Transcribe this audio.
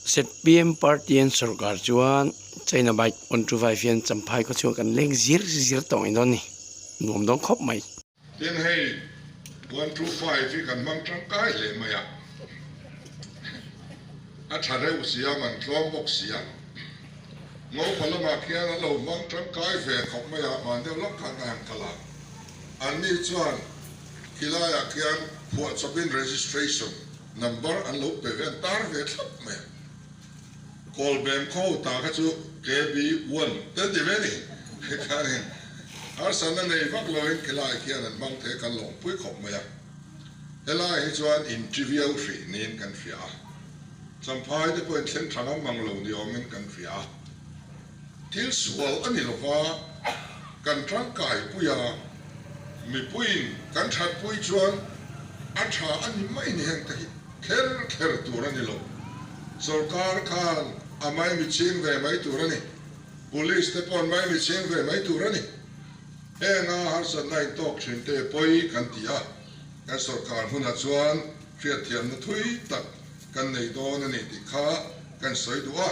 ZPM party an sorkar chuan China bike 125 hian Champhai khawchhung kan leng zir zir tawh ngei dawn a ni, nuam dawn khawp mai. Tin hei 125 hi kan hmang tangkai hle mai a, a tha reuh sia man tlawm bawk sia. Ngopa lamah khian a lo hmang tangkai ve khawp mai a, hman deuh lawk khan a han kal a. Anni chuan khilaiah khian phuahchawpin registration number an lo pe ve, an tar ve thlap mai a. Kawlbem khaw ta kha chu KB one te an ti ve ni. Hekhanin harsatna nei vak loin khilai khian an hmang thei kan lawmpui khawp mai a. Helai hi chuan in trivial hrih niin kan hria a. Champhai te pawhin thleng tha ngam mang lo ni awmin kan hria a. Thil sual a ni lova, kan tangkaipui a, mipuiin kan thatpui chuan a tha a ni mai ni heng te hi kher kher tur a ni lo. Sorkar khan a maimi ching ve mai tur a ni. Police te pawh an maimi ching ve mai tur a ni. Henga harsatna intawk thin te pawi kan ti a, kan sorkar hmunah chuan hriatthiamna thui tak kan nei dawn a ni tih kha kan sawi duh a.